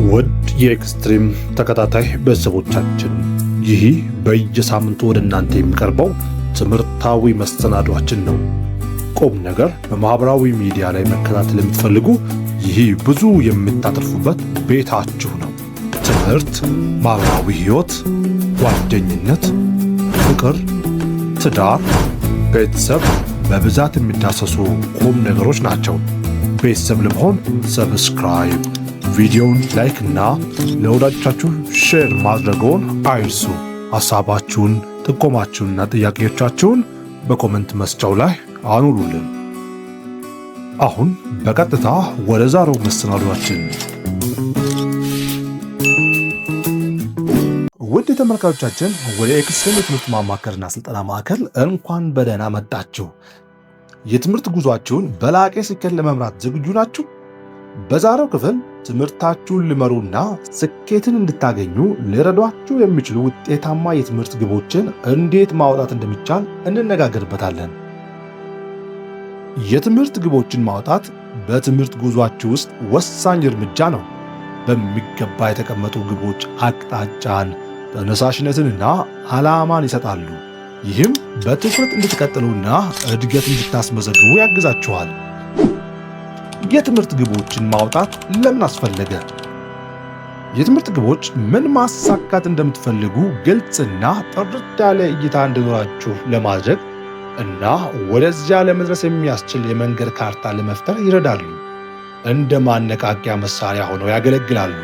ውድ የኤክስትሪም ተከታታይ ቤተሰቦቻችን፣ ይህ በየሳምንቱ ወደ እናንተ የሚቀርበው ትምህርታዊ መሰናዷችን ነው። ቁም ነገር በማኅበራዊ ሚዲያ ላይ መከታተል የምትፈልጉ ይህ ብዙ የምታተርፉበት ቤታችሁ ነው። ትምህርት፣ ማኅበራዊ ሕይወት፣ ጓደኝነት፣ ፍቅር፣ ትዳር፣ ቤተሰብ በብዛት የሚዳሰሱ ቁም ነገሮች ናቸው። ቤተሰብ ለመሆን subscribe፣ ቪዲዮውን like እና ለወዳጆቻችሁ share ማድረግዎን አይርሱ። ሐሳባችሁን፣ ጥቆማችሁንና ጥያቄዎቻችሁን በ comment መስጫው ላይ አኑሩልን። አሁን በቀጥታ ወደ ዛሬው መሰናዷችን። ውድ ተመልካቾቻችን፣ ወደ ኤክስትሪም የትምህርት ማማከርና ስልጠና ማዕከል እንኳን በደህና መጣችሁ። የትምህርት ጉዟችሁን በላቀ ስኬት ለመምራት ዝግጁ ናችሁ? በዛሬው ክፍል ትምህርታችሁን ሊመሩና ስኬትን እንድታገኙ ሊረዷችሁ የሚችሉ ውጤታማ የትምህርት ግቦችን እንዴት ማውጣት እንደሚቻል እንነጋገርበታለን። የትምህርት ግቦችን ማውጣት በትምህርት ጉዟችሁ ውስጥ ወሳኝ እርምጃ ነው። በሚገባ የተቀመጡ ግቦች አቅጣጫን፣ ተነሳሽነትንና ዓላማን ይሰጣሉ። ይህም በትኩረት እንድትቀጥሉና እድገት እንድታስመዘግቡ ያግዛችኋል። የትምህርት ግቦችን ማውጣት ለምን አስፈለገ? የትምህርት ግቦች ምን ማሳካት እንደምትፈልጉ ግልጽና ጥርት ያለ እይታ እንዲኖራችሁ ለማድረግ እና ወደዚያ ለመድረስ የሚያስችል የመንገድ ካርታ ለመፍጠር ይረዳሉ። እንደ ማነቃቂያ መሳሪያ ሆነው ያገለግላሉ።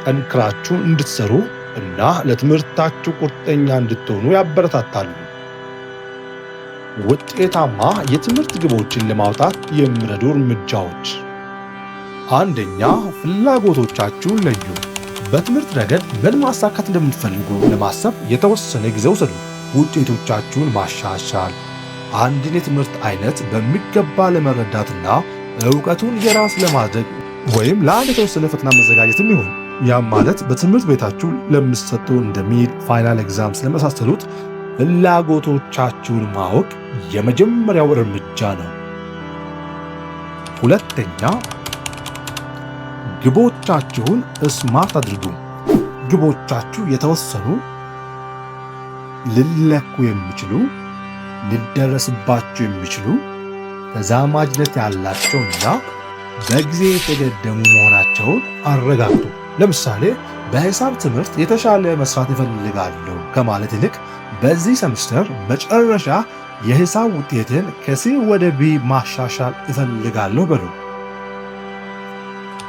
ጠንክራችሁ እንድትሰሩ እና ለትምህርታችሁ ቁርጠኛ እንድትሆኑ ያበረታታሉ። ውጤታማ የትምህርት ግቦችን ለማውጣት የሚረዱ እርምጃዎች። አንደኛ፣ ፍላጎቶቻችሁን ለዩ። በትምህርት ረገድ ምን ማሳካት እንደምትፈልጉ ለማሰብ የተወሰነ ጊዜ ውሰዱ። ውጤቶቻችሁን ማሻሻል፣ አንድን የትምህርት አይነት በሚገባ ለመረዳትና እውቀቱን የራስ ለማድረግ ወይም ለአንድ የተወሰነ ፈተና መዘጋጀትም ይሁን። ያም ማለት በትምህርት ቤታችሁ ለሚሰጡ እንደ mid፣ final exams ለመሳሰሉት ፍላጎቶቻችሁን ማወቅ የመጀመሪያው እርምጃ ነው። ሁለተኛ፣ ግቦቻችሁን SMART አድርጉ። ግቦቻችሁ የተወሰኑ፣ ሊለኩ የሚችሉ፣ ሊደረስባቸው የሚችሉ፣ ተዛማጅነት ያላቸውና በጊዜ የተገደሙ መሆናቸውን አረጋግጡ። ለምሳሌ በሂሳብ ትምህርት የተሻለ መስራት እፈልጋለሁ ከማለት ይልቅ በዚህ ሰምስተር መጨረሻ የሂሳብ ውጤትን ከ C ወደ B ማሻሻል እፈልጋለሁ በሉ።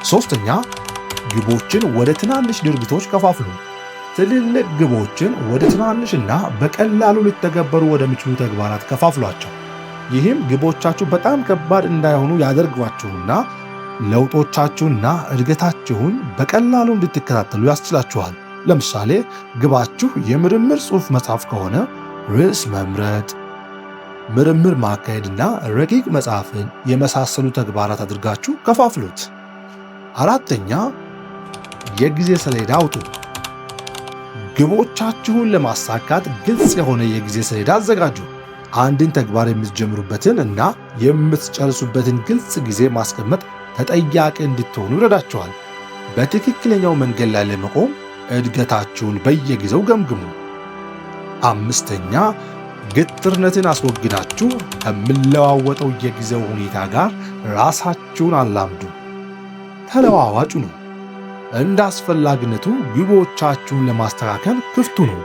ሶስተኛ፣ ግቦችን ወደ ትናንሽ ድርጊቶች ከፋፍሉ። ትልልቅ ግቦችን ወደ ትናንሽና በቀላሉ ሊተገበሩ ወደሚችሉ ተግባራት ከፋፍሏቸው። ይህም ግቦቻችሁ በጣም ከባድ እንዳይሆኑ ያደርጓችሁና ለውጦቻችሁና እድገታችሁን በቀላሉ እንድትከታተሉ ያስችላችኋል። ለምሳሌ ግባችሁ የምርምር ጽሑፍ መጻፍ ከሆነ ርዕስ መምረጥ፣ ምርምር ማካሄድና ረቂቅ መጻፍን የመሳሰሉ ተግባራት አድርጋችሁ ከፋፍሉት። አራተኛ፣ የጊዜ ሰሌዳ አውጡ። ግቦቻችሁን ለማሳካት ግልጽ የሆነ የጊዜ ሰሌዳ አዘጋጁ። አንድን ተግባር የምትጀምሩበትን እና የምትጨርሱበትን ግልጽ ጊዜ ማስቀመጥ ተጠያቂ እንድትሆኑ ይረዳችኋል። በትክክለኛው መንገድ ላይ ለመቆም እድገታችሁን በየጊዜው ገምግሙ። አምስተኛ፣ ግትርነትን አስወግዳችሁ ከሚለዋወጠው የጊዜው ሁኔታ ጋር ራሳችሁን አላምዱ። ተለዋዋጭ ነው። እንደ አስፈላጊነቱ ግቦቻችሁን ለማስተካከል ክፍቱ ነው።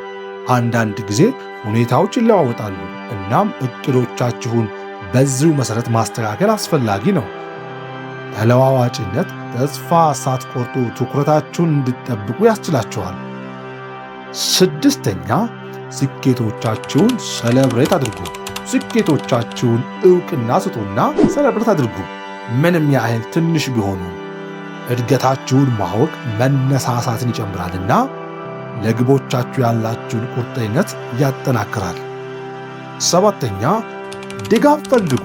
አንዳንድ ጊዜ ሁኔታዎች ይለዋወጣሉ፣ እናም እቅዶቻችሁን በዚሁ መሰረት ማስተካከል አስፈላጊ ነው። ተለዋዋጭነት ተስፋ ሳትቆርጡ ትኩረታችሁን እንድትጠብቁ ያስችላችኋል። ስድስተኛ፣ ስኬቶቻችሁን celebrate አድርጉ። ስኬቶቻችሁን እውቅና ስጡና celebrate አድርጉ። ምንም ያህል ትንሽ ቢሆኑ እድገታችሁን ማወቅ መነሳሳትን ይጨምራልና ለግቦቻችሁ ያላችሁን ቁርጠኝነት ያጠናክራል። ሰባተኛ፣ ድጋፍ ፈልጉ።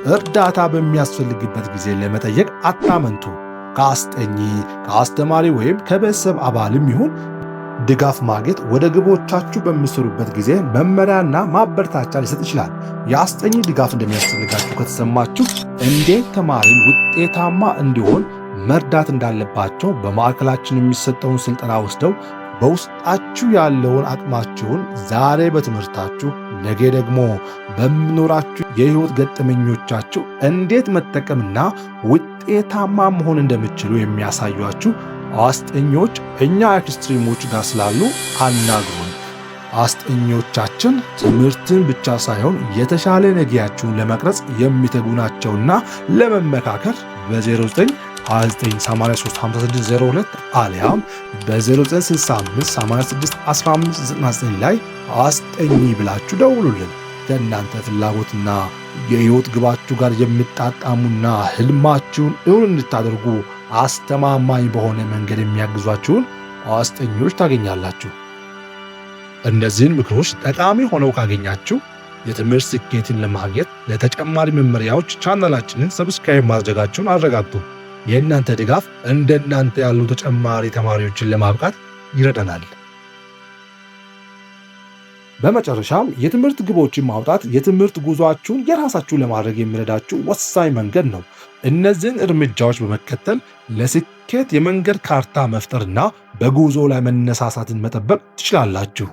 እርዳታ በሚያስፈልግበት ጊዜ ለመጠየቅ አታመንቱ። ከአስጠኚ፣ ከአስተማሪ ወይም ከቤተሰብ አባልም ይሁን ድጋፍ ማግኘት ወደ ግቦቻችሁ በሚሰሩበት ጊዜ መመሪያና ማበረታቻ ሊሰጥ ይችላል። የአስጠኚ ድጋፍ እንደሚያስፈልጋችሁ ከተሰማችሁ እንዴት ተማሪን ውጤታማ እንዲሆን መርዳት እንዳለባቸው በማዕከላችን የሚሰጠውን ስልጠና ወስደው በውስጣችሁ ያለውን አቅማችሁን ዛሬ በትምህርታችሁ፣ ነገ ደግሞ በሚኖራችሁ የሕይወት ገጠመኞቻችሁ እንዴት መጠቀምና ውጤታማ መሆን እንደምትችሉ የሚያሳዩአችሁ አስጠኚዎች እኛ ኤክስትሪሞች ጋር ስላሉ አናግሩን። አስጠኚዎቻችን ትምህርትን ብቻ ሳይሆን የተሻለ ነገያችሁን ለመቅረጽ የሚተጉ ናቸውና ለመመካከር በ0929835602 አሊያም በ0965861599 ላይ አስጠኚ ብላችሁ ደውሉልን። ከእናንተ ፍላጎትና የሕይወት ግባችሁ ጋር የሚጣጣሙና ህልማችሁን እውን እንድታደርጉ አስተማማኝ በሆነ መንገድ የሚያግዟችሁን አስጠኚዎች ታገኛላችሁ። እነዚህን ምክሮች ጠቃሚ ሆነው ካገኛችሁ የትምህርት ስኬትን ለማግኘት ለተጨማሪ መመሪያዎች ቻናላችንን subscribe ማድረጋችሁን አረጋግጡ። የእናንተ ድጋፍ እንደናንተ ያሉ ተጨማሪ ተማሪዎችን ለማብቃት ይረዳናል። በመጨረሻም የትምህርት ግቦችን ማውጣት የትምህርት ጉዟችሁን የራሳችሁ ለማድረግ የሚረዳችሁ ወሳኝ መንገድ ነው። እነዚህን እርምጃዎች በመከተል ለስኬት የመንገድ ካርታ መፍጠርና በጉዞ ላይ መነሳሳትን መጠበቅ ትችላላችሁ።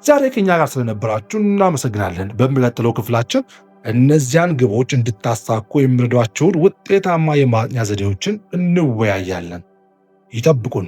ዛሬ ከኛ ጋር ስለነበራችሁ እናመሰግናለን። በሚቀጥለው ክፍላችን እነዚያን ግቦች እንድታሳኩ የሚረዷችሁን ውጤታማ የማጥኛ ዘዴዎችን እንወያያለን። ይጠብቁን።